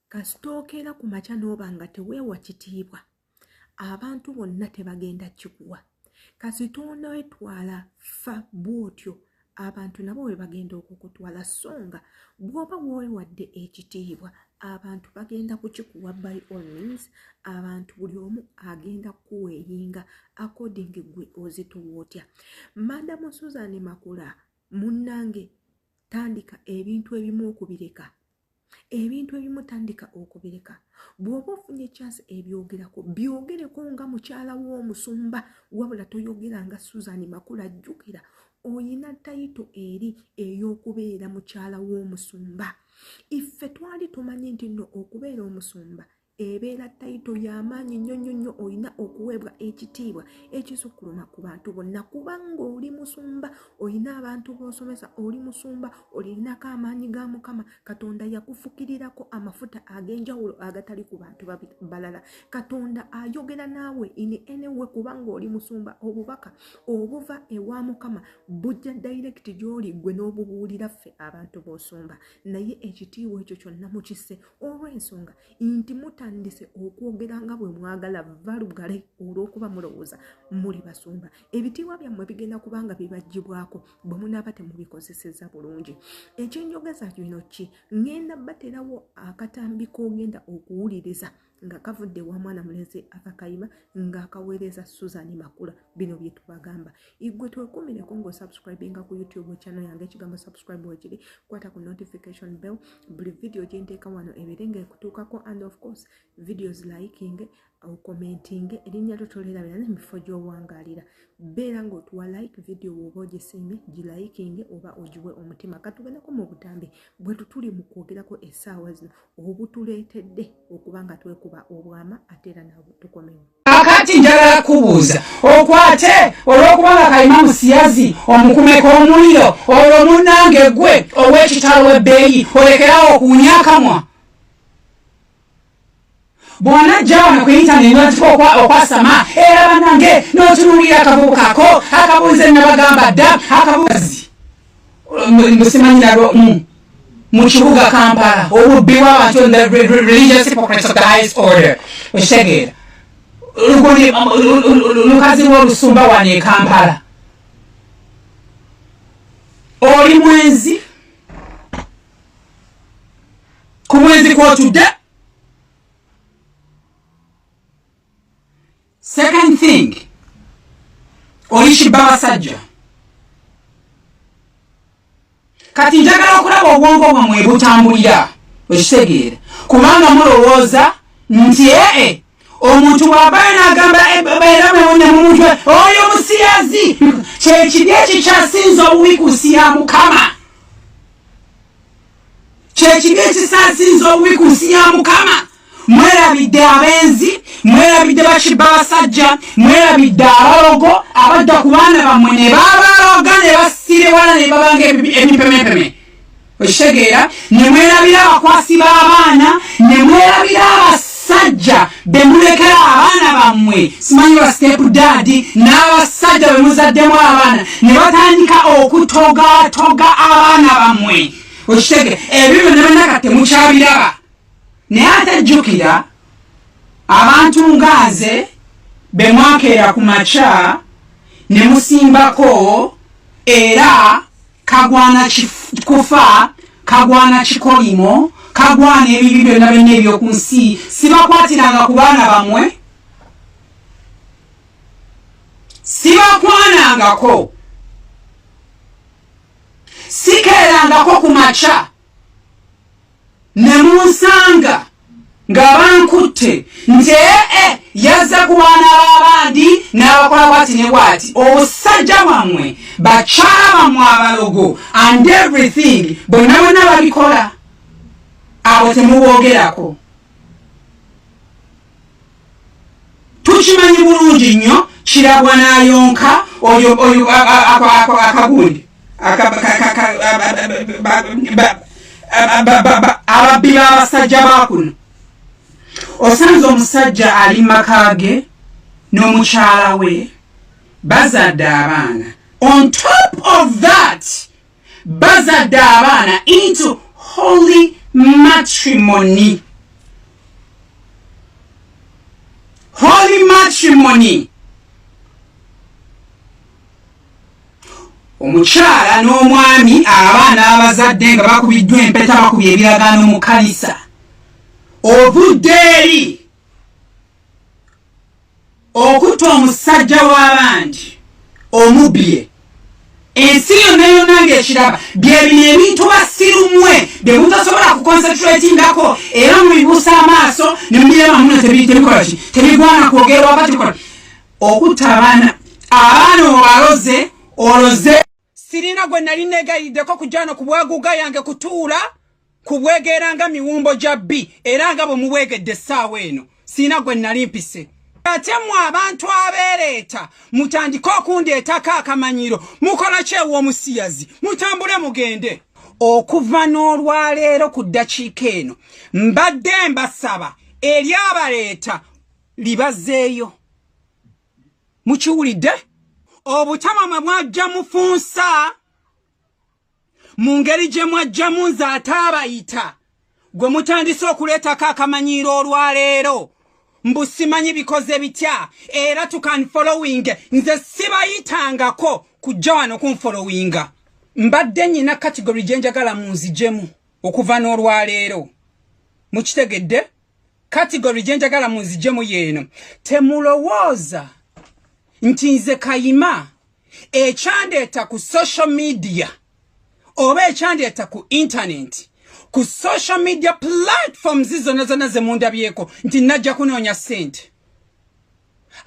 Kasita okeera ku makya n'oba nga teweewa kitiibwa, abantu bonna tebagenda kikuwa. Kasita oneetwala fa bw'otyo, abantu nabo bwe bagenda okukutwala. So nga bw'oba weewadde ekitiibwa, abantu bagenda kukikuwa by all means. Abantu buli omu agenda kukuweeyinga according gwe ozitowa otya. Madamu Susan Makula munnange, tandika ebintu ebimu okubireka, ebintu ebimu tandika okubireka. Bw'oba ofunye chance ebyogerako, byogereko nga mukyala w'omusumba, wabula toyogera nga Susan Makula. Jjukira oyina title eri ey'okubeera mukyala w'omusumba. Iffe twali tumanyi nti nno okubeera omusumba ebeera title y'amaanyi nnyo nnyo nnyo, olina okuweebwa ekitiibwa ekisukkuluma ku bantu bonna, kubanga oli musumba, olina abantu b'osomesa, oli musumba, olinako amaanyi ga Mukama Katonda, yakufukirirako amafuta ag'enjawulo agatali ku bantu balala. Katonda ayogera naawe in anyway kubanga oli musumba. Obubaka obuva ewa Mukama bujja direct gy'oli, gwe n'obubuulira ffe abantu b'osumba. Naye ekitiibwa ekyo kyonna mukisse olw'ensonga nti mutandise okwogera nga bwe mwagala valugale, olw'okuba mulowooza muli basumba. Ebitiibwa byammwe bigenda kubanga bibaggyibwako bwe munaaba temubikozeseza bulungi. Ekyenjogeza kino ki? Ŋŋenda baterawo akatambi k'ogenda okuwuliriza nga kavudde wa mwana mulenzi akakayima ng'akaweereza Susan Makula. Bino bye tubagamba, igwe twekumireko ng'osubscribinga ku YouTube channel yange. Ekigambo "subscribe" wekiri, kwata ku notification bell, buli video gyenteeka wano ebeere nga ekutuukako. And of course, videos liking, ocommenting, erinnya lyo tolerabira n'emifo gy'owangaalira. Beera ng'otuwa like video bw'oba ogisiimye, gilikinge oba ogiwe omutima. Katugendeko mu butambi bwe tutuli mu kwogerako essaawa zino obutuleetedde okuba nga twekuba obwama, ate era nabwe tukomewo. Kakati njagala kubuuza, okwate olw'okubanga Kayima musiyazi omukumeko omuliro, olwo munnange gwe ow'ekitalo w'ebbeeyi olekerawo okuwunya akamwa bw'onajja wano ku internet n'otuka okwasama. Era bannange, n'otunuulira akavubukako akabuuze, nabagamba dda akabuuzi musimanyi nalwo mu kibuga Kampala, obubbi bw'abantu, the religious hypocrites of the highest order. Okitegeera? Lukazi lw'olusumba wano e Kampala, oli mwenzi, ku mwenzi kwotudde. Second thing, oli kibba basajja. Kati njagala okulaba obwongo bwammwe butambulira. Okitegeera? Kubanga mulowooza nti ee omuntu bw'avaayo n'agamba era mwewunya mu muntu oyo musiyazi, kyekibi ekikyasinza obubi ku nsi ya Mukama, kyekibi ekisasinza obubi ku nsi ya Mukama. Mwerabidde abenzi, mwerabidde bakibba basajja, mwerabidde abalogo abadda ku baana bammwe ne babaloga ne basirewala ne babanga ebipemepeme. Okitegeera? Ne mwerabira abakwasi b'abaana, ne mwerabira abasajja be mulekera abaana bammwe, simanyi ba step daddy, n'abasajja be muzaddemu abaana ne batandika okutogatoga abaana bammwe. Okitegeera? Ebyo byonna byonna kati temukyabiraba. Naye ate jjukira, abantu nga nze be mwakeera ku makya ne musimbako, era kagwana kufa, kagwana kikolimo, kagwana ebibi byonna byonna ebyoku nsi. Sibakwatiranga ku baana bammwe, sibakwanangako, sikeerangako ku makya ne munsanga nga bankutte nti ee yazza ku baana b'abandi n'abakola bwati ne bwati. Obusajja bwammwe, bakyala bammwe abalogo and everything, bonna bonna babikola, abo temuboogerako. Tukimanyi bulungi nnyo, kirabwa n'ayonka oyo oyo akagundi ababbi b'abasajja bakuno. Osanze omusajja ali maka ge n'omukyala we, bazadde abaana. On top of that, bazadde abaana into holy matrimony. Holy matrimony. Omukyala n'omwami, abaana abazadde nga bakubiddwa empeta, bakubye ebiragaano mu kkanisa. Ovudde eri okutta omusajja w'abandi omubbye, ensi yonna yonna ng'ekiraba. Bye bino ebintu basirumwe bye mutasobola kuconcentratingako, era mubibuusa amaaso ne mubiraba muno tebikola ki, tebigwana kwogerwako, tebikola. Okutta abaana, abaana obaloze oloze. Sirina gwe nali negayiddeko kujja no ku bwaguuga yange kutuula kubwegeera nga miwumbo gya bbi, era nga bwe mubwegedde essaawa eno sirina gwe nali mpise. Ate mwe abantu abeereeta mutandike okundeetako akamanyiro, mukola ki ew'omusiyazi? Mutambule mugende. Okuva n'olwaleero ku ddakiika eno mbadde mbasaba eri abaleeta libazeeyo. Mukiwulidde? Obutama mwe mwajja mufunsa mu ngeri gye mwajjamu, nze ate abayita gwe mutandise okuleetako akamanyiiro olwaleero, mbu simanyi bikoze bitya, era tukanfollowing. Nze sibayitangako kujja wano kunfollowinga. Mbadde nyina category gye njagala munzijemu okuva n'olwaleero. Mukitegedde? Category gye njagala munzijemu yeeno. Temulowooza nti nze Kayima ekyandeeta ku social media oba ekyandeeta ku internet, ku social media platforms zonna zonna ze mundabyeko, nti najja kunoonya ssente.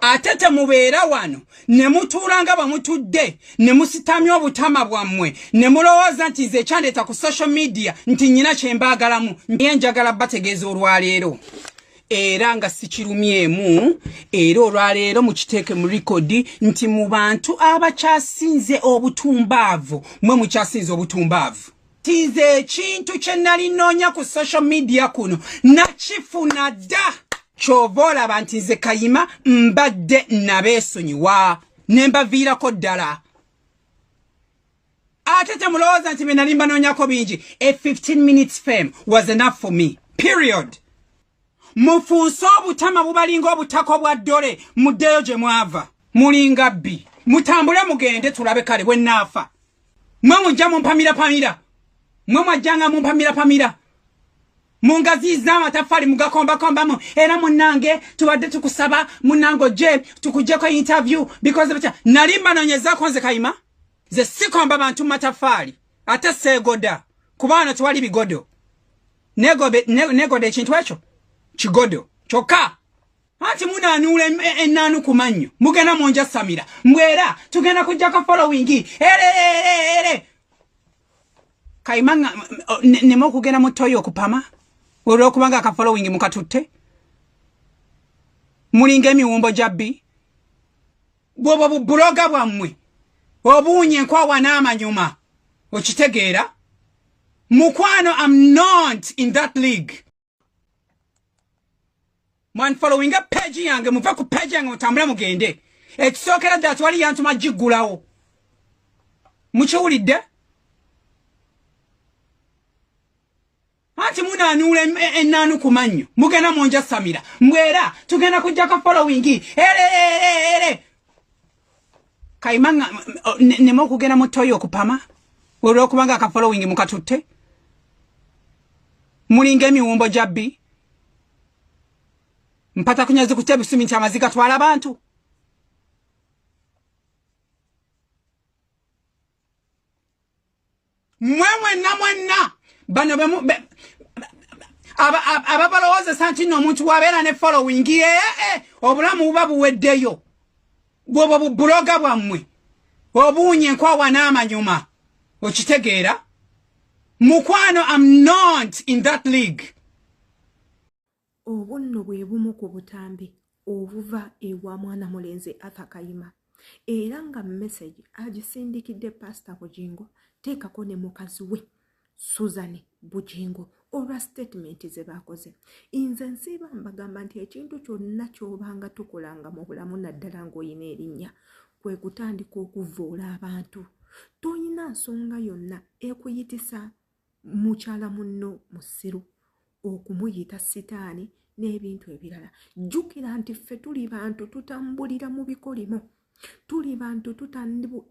Ate temubeera wano ne mutuula nga bwe mutudde ne musitamya obutama bwammwe ne mulowooza nti nze ekyandeeta ku social media nti nnyina kye mbaagalamu. Naye njagala bategeeza olwaleero, era nga sikirumyemu, era olwaleero mukiteeke mu record nti mu bantu abakyasinze obutumbaavu, mwe mukyasinze obutumbaavu. Nze ekintu kye nali nnoonya ku social media kuno nakifuna dda. Kyova olaba nti nze Kayima mbadde nabeesonyiwa ne mbaviirako ddala. Ate temulowooza nti bye nali mbanoonyako bingi. A 15 minutes fame was enough for me, period. Mufunse obutama bubalinga obutako bwa ddole, muddeyo gye mwava. Mulinga bbi, mutambule mugende tulabe. Kale bwe naafa, mwe mujja mumpamirapamira. Mwe mwajjanga mumpamirapamira, mungaziiza amataffaali mugakombakombamu. Era munnange tubadde tukusaba, munnange ojje tukuggyeko interview because batya. Nali mbanoonyezaako nze Kayima? Nze sikomba bantu mu mataffaali, ate seegoda kuba wano tewali bigodo. Negoda ekintu ekyo kigodo kyokka. Anti munaanuula ennaanu ku mannyo, mugenda munjasamira mbwera tugenda kujjako following ere ere ere. Kayima neme okugenda mu toyi okupama olwokubanga aka following mukatutte. Mulinga emiwumbo gya bbi, bwobwo bubuloga bwammwe obuwunya enkwawa n'amanyuma. Okitegeera mukwano? Am not in that league. Mwanfollowinga page yange, muve ku page yange mutambule mugende. Ekisookera ddala twali yantuma giggulawo. Mukiwulidde? Anti munaanuula ennaanu ku mannyo, mugenda munjasamira mbwera tugenda kujjako following ere ere ere. Kayima neme okugenda mu toyi okupama olwokubanga aka following mukatutte. Mulinga emiwumbo gya bbi, mpata kunyazi kutya ebisumi nti amaziga twala abantu. Mwe mwenna mwenna bano ababalowoozesa nti nno omuntu wabeera ne following ee obulamu buba buweddeyo, bwobwo bubuloga bwammwe obuwunya enkwawa n'amanyuma. Okitegeera mukwano? Am not in that league. Obwo nno bwe bumu ku butambi obuva ewa mwana mulenzi Arthur Kayima, era nga message agisindikidde Pasita Bugingo, teekako ne mukazi we Susan Bugingo, olwa statement ze baakoze. Nze nsiiba mbagamba nti ekintu kyonna ky'obanga tukolanga mu bulamu, naddala ng'olina erinnya, kwe kutandika okuvvoola abantu. Toyina nsonga yonna ekuyitisa mukyala munno musiru, okumuyita sitaani. n'ebintu ebirala. Jjukira nti ffe tuli bantu tutambulira mu bikolimo, tuli bantu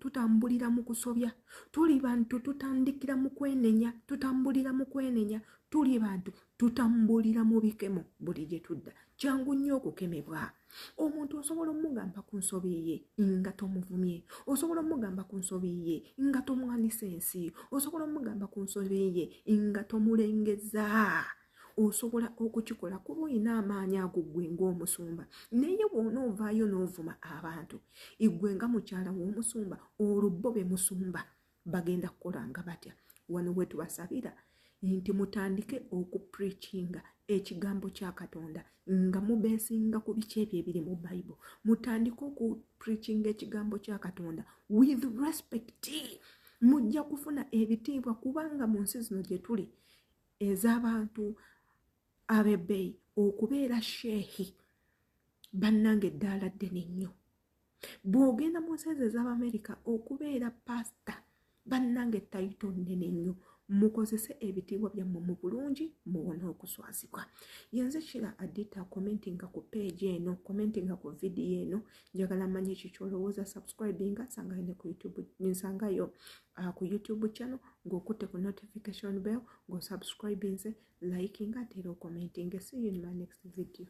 tutambulira mu kusobya, tuli bantu tutandikira mu kwenenya, tutambulira mu kwenenya, tuli bantu tutambulira mu bikemo buli gye tudda. Kyangu nnyo okukemebwa. Omuntu osobola omugamba ku nsobi ye nga tomuvumye, osobola omugamba ku nsobi ye nga tomwanisa ensi, osobola omugamba ku nsobi ye nga tomulengeza. Osobola okukikola kuba olina amaanyi ago ggwe ng'omusumba. Naye bw'onoovaayo n'ovuma abantu, iggwe nga mukyala w'omusumba, olwo bo be musumba bagenda kukola nga batya? Wano we tubasabira nti mutandike okupreachinga ekigambo kya Katonda nga mubeesinga ku biki ebyo ebiri mu Bible. Mutandike okupreachinga ekigambo kya Katonda with respect, mujja kufuna ebitiibwa, kubanga mu nsi zino gye tuli ez'abantu ab'ebbeeyi, okubeera sheehi bannange eddaala ddene nnyo. Bw'ogenda mu nsi ezo ez'Abamerika, okubeera pasita bannange title nnene nnyo. Mukozese ebitiibwa byammwe mu bulungi, muwone okuswazibwa. Yenze Kira Adita. Commentinga ku page eno, commentinga ku vidiyo eno, njagala manye kikyolowooza. Subscribinga, nsangayo ne ku YouTube, nsangayo ku YouTube channel ng'okutte ku notification bell, ng'osubscribinze, likinga ate era ocommentinge. See you in my next video.